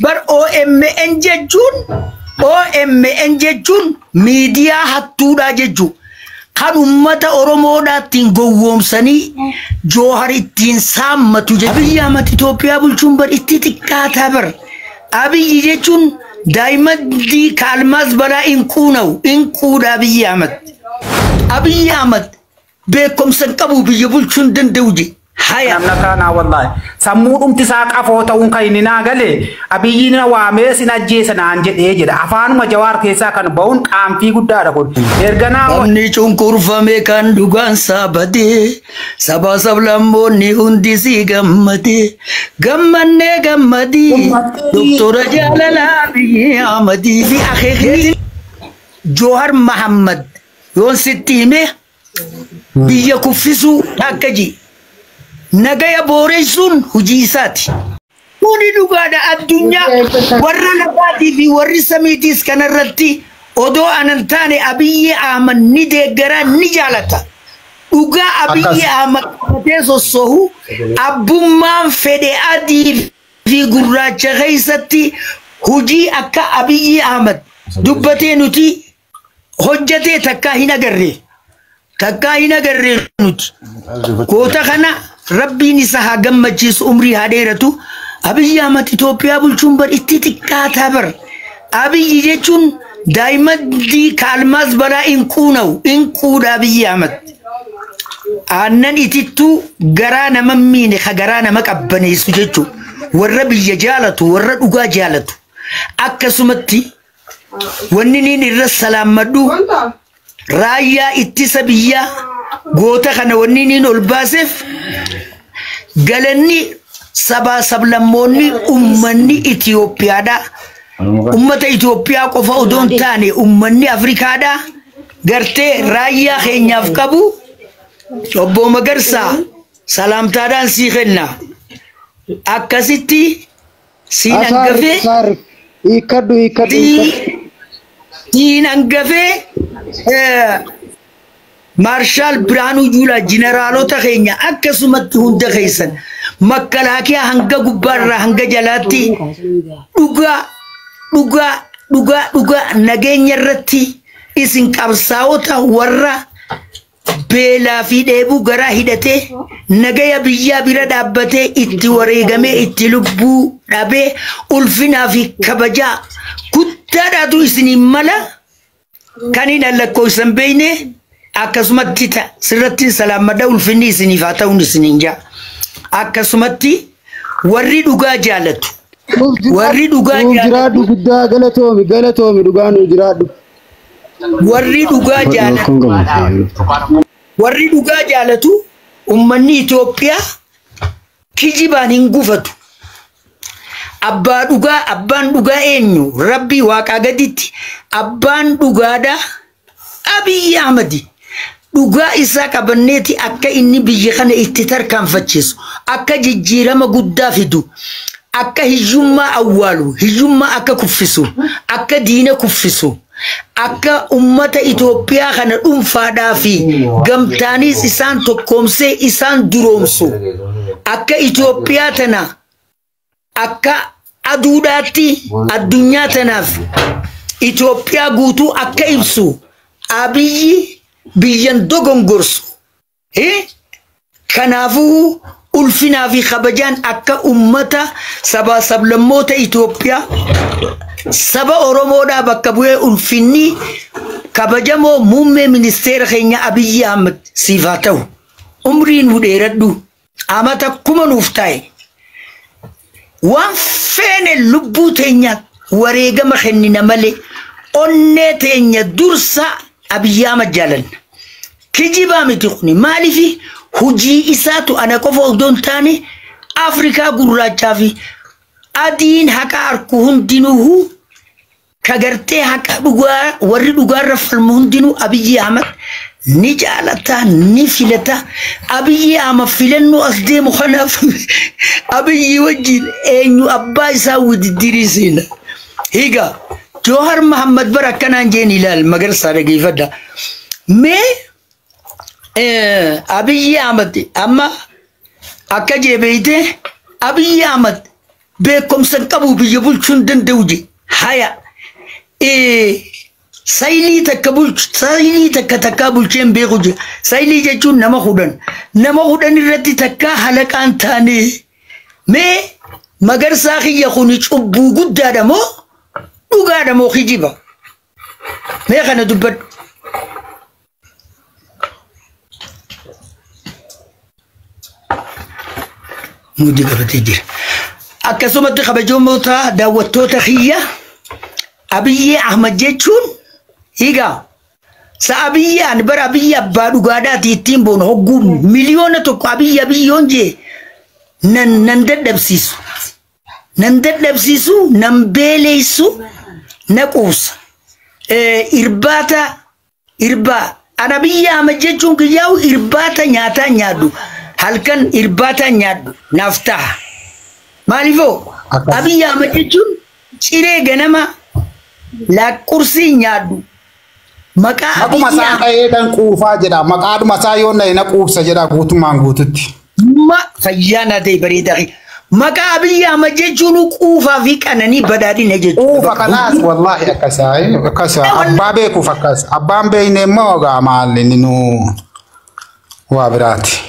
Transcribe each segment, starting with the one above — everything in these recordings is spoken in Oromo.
Bar OMN jechuun, OMN jechuun miidiyaa hattuudhaa jechuu. Kan ummata Oromoodhaa ittiin gowwoomsanii Joohar ittiin saammatu jechuudha. Abiyyi Ahmad Itoophiyaa bulchuun bar itti xiqqaataa bar. Abiyyi jechuun daa'imman kaalmaas balaa in quunawu in quudha Abiyyi Ahmad. Abiyyi Ahmad beekumsa hin qabu, biyya bulchuu hin danda'u je. Haya. Namna kanaa wallaahi sammuu dhumti isaa qafoo ta'uun kan inni naa gale, Abiyyi na waamee sin ajjeesa naan jedhee jedha. Afaanuma Jawaar keessaa kan ba'uun qaanfii guddaadha kun. Erga naa Sabni cunqurfame kan dhugaan saabate, saba sablammoonni hundi si gammade, gammannee gammadii, Doktora Jaalalaa Abiyyi Ahmadii fi akeekni Joohar Mahammad yoon sitti hime, biyya kuffisuu akka ji nagaya booreessuun hojii isaati. Kuni dhugaadha. Addunyaa warra lafaatii fi warri samiitiis kanarratti odoo anan taane Abiyyi Ahmad ni deeggaraa, ni jaalata. Dhugaa Abiyyi Ahmad qabatee sossohu, abbummaan fedhe adii fi gurraacha keessatti hojii akka Abiyyi Ahmad dubbatee nuti hojjetee takkaa hin agarre. Takkaa hin agarre nuti. Goota kana Rabbiin isa haa gammachiisu, umrii haa dheeratu. Abiyyi Ahmad Itoophiyaa bulchuun bar itti xiqqaataa bar. Abiyyi jechuun daa'imman kaalmaas balaa in quunawu in quudha Abiyyi Ahmad. Aannan itittuu garaa nama miine ka garaa nama qabbaneessu jechuudha. Warra biyya jaalatu, warra dhugaa jaalatu. Akkasumatti wanni niin irra salaammadhu raayyaa ittisa biyyaa, goota kana wanni niin ol baaseef galanni sabaa sablammoonni ummanni Itiyoophiyaadha. Ummata Itiyoophiyaa qofa odoo hin taane ummanni Afrikaadha. Gartee raayyaa keenyaaf qabu, obbo Magarsaa, salaamtaadhaan sii kenna. Akkasitti siin hangafee Asaarif, hiikkadhu, hiikkadhu, hiikkadhu. Siin hangafee Maarshaal Birhaanuu Juulaa, jeneraalota keenya, akkasumatti hunda keessan makkalaakiyaa hanga gubbaarraa hanga jalaatti dhugaa dhugaa dhugaa dhugaa nageenya irratti isin qabsaa'ota warra beelaa fi dheebuu garaa hidhatee nagaya biyyaa bira dhaabbatee itti wareegamee itti lubbuu dhabee, ulfinaa fi kabajaa guddaadhaatu isiniin mala kan hin lakkoofsan beekne. Akkasumatti sirratti salaammadha, ulfinni isiniif haa ta'uun isiniin jaa. Akkasumatti warri dhugaa jaalatu, warri dhugaa Nuuf jaalatu, jiraadhu, guddaa galatoomi, galatoomi, dhugaa nuuf jiraadhu. Warri dhugaa jaalatu, warri dhugaa jaalatu, ummanni Itoophiyaa kijibaan hin gufatu. Abbaa dhugaa, abbaan dhugaa eenyu? Rabbii waaqaa gaditti abbaan dhugaadha Abiyyi Ahmadi. Dhugaa isaa qabanneeti akka inni biyya kana itti tarkaanfachiisu, akka jijjiirama guddaa fidu, akka hiyyummaa awwaalu, hiyyummaa akka kuffisu, akka diina kuffisu, akka ummata Itoophiyaa kana dhuunfaadhaa fi gamtaanis isaan tokkoomsee isaan duroomsu, akka Itoophiyaa tana akka aduudhaatti addunyaa tanaaf Itoophiyaa guutuu akka ibsu, Abiyyi biyyan dogongorsu. Kanaafuu ulfinaa fi kabajaan akka ummata sabaa sablammoota Itoophiyaa, saba Oromoodhaa bakka bu'ee ulfinni kabajamoo muummee ministeera keenya Abiyyi Ahmad siif haa ta'u. Umrii nu dheeradhu. Amata 1000 nuuf taa'e. Waan feene lubbuu teenya wareegama kennina malee onnee teenya dursa Abiyyi Ahmad jaalanna. Kijibaa miti kuni. Maaliifi hojii isaatu ana qofa odoo hin taane Afrikaa gurraachaa fi adiin haqa arku hundinuu ka gartee haqa dhugaa, warri dhugaarra falmu hundinuu Abiyyi Ahmad ni jaalata, ni filata. Abiyyi Ahmad filannoo as deemu kanaaf Abiyyi wajjin eenyu abbaa isaa wudiddirii seena. Higa Joohar Mahammad bara akkanaan jeen ilaal, Magarsaa, dhageeffadha. Mee Abiyyi Ahmad amma akka jeebeeyte Abiyyi Ahmad Beekumsa hin qabu biyya bulchuu hin danda'u je. Haya. Saayilii takka bulchu saayilii takka takkaa bulchee hin beeku je. Saayilii jechuun nama 10. Nama 10 irratti takkaa halaqaan taane. Mee Magarsaa kiyya kuni cubbuu guddaadha moo dhugaadha moo kijiba? Mee kana dubbadhu. Muudii qabatee jira. Akkasumatti kabajamoota daawwattoota kiyya, Abiyyi Ahmad jechuun egaa sa Abiyyi ani bara Abiyyi abbaa dhugaadhaati ittiin boonu hogguu 1,000,000 Abiyyi Abiyyoon jee nan dadhabsiisu. Nan dadhabsiisu, nan beeleessu, na quubsa. Irbaata irbaa. An Abiyyi Ahmad jechuun kiyyaa'u irbaata nyaataa nyaadhu. Halkan irbaata nyaadhu naaf ta'a. Maaliifoo? Abiyyi Ahmad jechuun ciree ganama laaqqursii nyaadhu. Maqaa Maquma Abiyyi isaa dha'ee kan quufaa jedha. Maqaadhuma isaa yoo na'e na quubsa jedha guutummaan guututti. Ma fayyaa naa ta'e bareedaa. Maqaa Abiyyi Ahmad jechuun quufaa fi qananii badhaadhina jechuudha. Quufa kanaas wallaahi akkasaa akkasaa abbaa beekuuf akkas abbaan beekne immoo egaa maal inni nu waa biraati.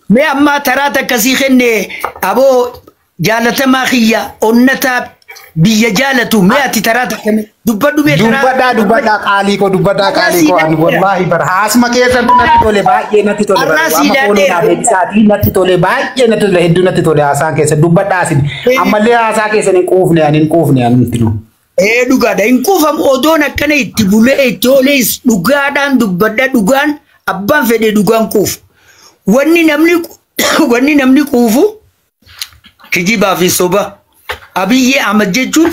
Mee ammaa taraa takkasii kenne aboo jaalatamaa kiyya onnataa biyya jaalatu mee ati taraa takka dubbadhu mee taraa. Dubbadhaa dubbadhaa qaalii koo dubbadhaa qaalii koo ani wallaahi bara haasuma keessatti natti tole baay'ee natti tole bara Har'aa amma sii foonii daandee. naa deebisaatii natti tole baay'ee natti tole hedduu natti tole haasaan keessa dubbadhaa isin ammallee haasaa keessan hin quufne ani hin quufne ani nuti nu. Ee dhugaadha hin quufamu odoon akkana itti bulee itti oolees dhugaadhaan dubbadha dhugaan abbaan fedhe dhugaan quufu. Wanni namni quufu kijibaa fi soba. Abiyyi Ahmad jechuun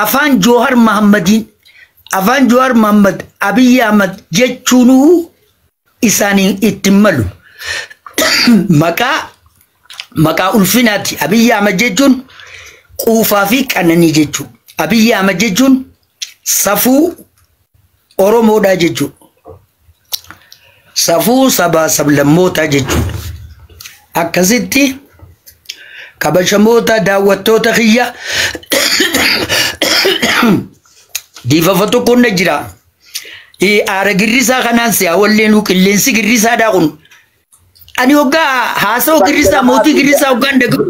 afaan Joohar Mahammadiin afaan Joohar Mahammad Abiyyi Ahmad jechuunuu isaanii ittiin malu. Maqaa ulfinaati. Abiyyi Ahmad jechuun quufaa fi qananii jechuudha. Abiyyi Ahmad jechuun safuu Oromoodhaa jechuudha. Safuu sabaa sablammootaa jechuudha. Akkasitti kabajamoota daawwattoota kiyya diifafa tokko na jira. Aara girrisaa kanaan si'a walleen qilleensi girrisaadhaa kun. Ani hoggaa haasa'u girrisaa mootii girrisaa hoggaan dhaga'u.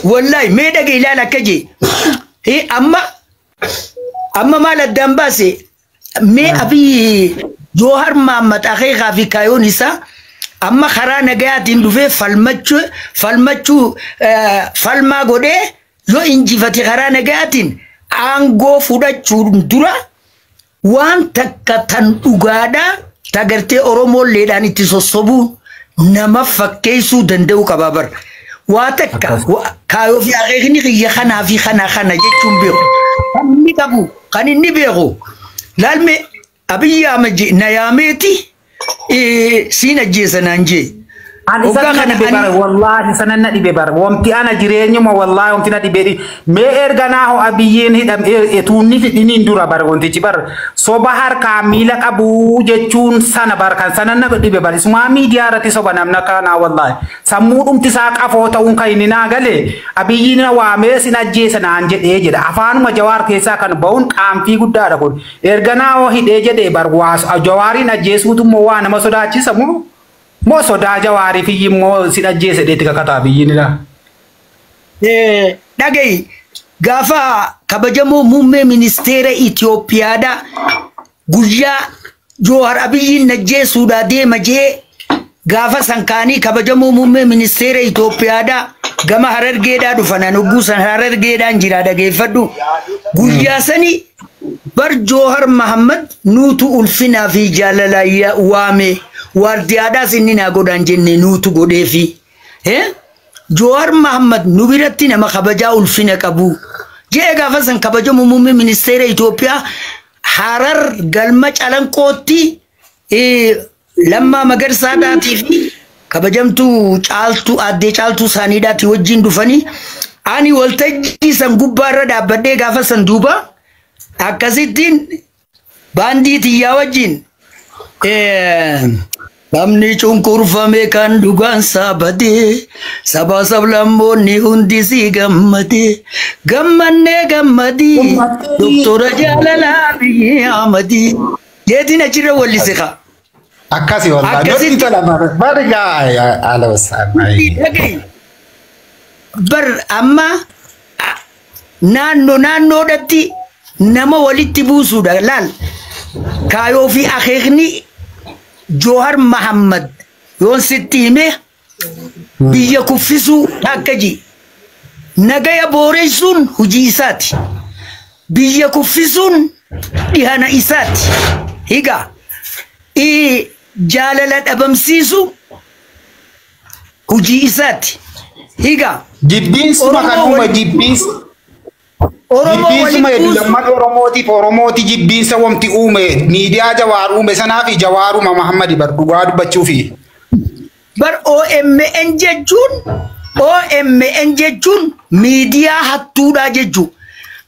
Wallaahi mee dhage ilaala akka jee. Amma maal addaan baase mee Abiyyi Joohar Mahammad akeekaa fi kaayoon isaa amma karaa nagayaatiin dhufee falmachuu falmaa godhee yoo injifate karaa nagayaatiin aangoo fudhachuun dura waan takka tan dhugaadhaa tagartee Oromoolleedhaan itti sossobuun nama fakkeessuu danda'u qaba bara. Waa takka kaayoo fi akeekni kiyya kanaa fi kana kana jechuun beeku. Kan inni qabu kan inni beeku laalme Abiyyi Ahmad na yaameeti siin ajjeesa naan jee. Ani Hoggaa sana na kana dhibe bara wallaahi sana na dhibe bara wamti ana jireenyuma wallaahi wamti na dhibe mee erga naa hoo Abiyyiin hidham etuunni hidhiniin dura bara wantichi bara soba harkaa miila qabu jechuun sana bara kan sana na dhibe bara isumaa miidiyaa irratti soba namna kanaa wallaahi sammuu dhumti isaa qafoo ta'uun kan inni naa gale Abiyyiin na waamee sin ajjeesa naan jedhee jedha afaanuma Jawaar keessaa kan ba'uun qaanfii guddaadha kun erga naa hoo hidhee jedhee bara waa Jawaariin ajjeesuutu immoo waa nama sodaachisa moo? Moo sodaa Jawaarii fi immoo si ajjeese dheetti kakataa biyyiin dha. Dhaga'i gaafa kabajamoo muummee ministeera Itoophiyaadha guyyaa Joohar Abiyyiin ajjeesuudhaa deema jee gaafa san kaanii kabajamoo muummee ministeera Itoophiyaadha gama Harargeedhaa dhufan an hogguu san Harargeedhaan jira dhageeffadhu. Guyyaa sani bar Joohar Mahammad nuutu ulfinaa fi jaalalaa waame waardiyaadhaas inni naa godhaan jenne nuutu godheefi. Joohar Mahammad nu biratti nama kabajaa ulfina qabu. Jee gaafa san kabajamoo muummee ministeera Itoophiyaa Harar galma Calanqootti Lammaa Magarsaadhaatii fi kabajamtuu Caaltuu Aaddee Caaltuu isaaniidhaati wajjin dhufanii ani waltajjii san gubbaarra dhaabbadhee gaafa san duuba akkasittiin baandii tiyyaa wajjin Sabni cunqurfame kan dhugaansaa badee saba sablammoonni hundi si gammadee gammannee gammadii doktora jaalalaa Abiyyi Ahmadii jeetiin achirra wallise kaa. Akkasi wallahi. Akkasitti- Namni tola bari gaa ala wasaan. Dhaga'i. Bar amma naannoo naannoodhatti nama walitti buusuudha laal. Kaayoo fi akeekni Joohar Mahammad yoon sitti hime biyya kuffisuu akka ji. Nagaya booreessuun hojii isaati. Biyya kuffisuun dhihana isaati. Higa jaalala dhabamsiisu hojii isaati. Higa Jibbiinsuma kan Oromoo uume walitti jibbiinsa. Oromoo Jibbiinsuma walitti hedduu buusu. lamman Oromootiif Oromooti jibbiinsa wamti uume miidiyaa Jawaar uume sanaa fi Jawaaruma Mahammadi bar dhugaa dubbachuufi. Bar OMN jechuun miidiyaa hattuudhaa jechuu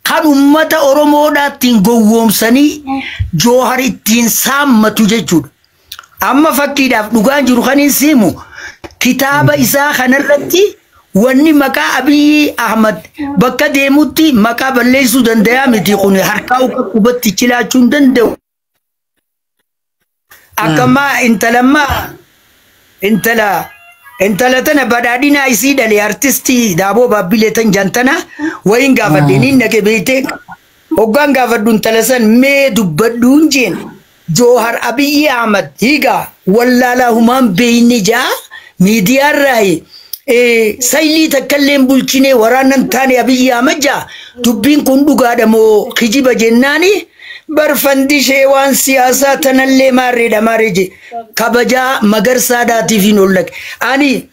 kan ummata Oromoodhaa ittiin gowwoomsanii Joohar ittiin saammatu jechuudha. Amma fakkiidhaaf dhugaan jiru kan hin siimu kitaaba isaa kanarratti wanni maqaa Abiyyi Ahmad bakka deemutti maqaa balleessuu danda'a miti, kun harkaa qubatti chilaachuu hin danda'u. Akkamaa intalammaa intala tana badhaadhinaa isii dhale artistii Daaboo Baabbilee tan jantana wayin gaafadhe, niin dhaqe beeyte. Hoggaan gaafadhu intala san mee dubbadhuun jeen, Joohar Abiyyi Ahmad hiigaa wallaalaa humaan beeyni jaa miidiyaarraayi saylii takkallee hin bulchine waraanan taane Abiyyi Ahmad jaa, dubbiin kun dhugaadha moo kijiba jennaani, barfandishee waan siyaasaa tanallee maarreedha maarree je kabajaa magarsaadhaatiif hin ollaqe. Ani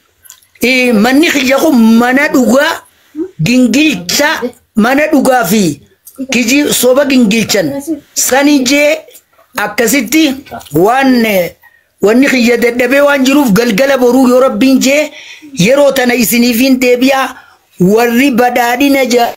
manni kiyya kun mana dhugaa gingilcha, mana dhugaa fi kiji soba gingilchan sani jee. Akkasitti waan wanni kiyya dadhabee waan jiruuf galgala boruu yoo rabbiin jee yeroo tana isiniifin deebi'a warri badhaadhina jaa.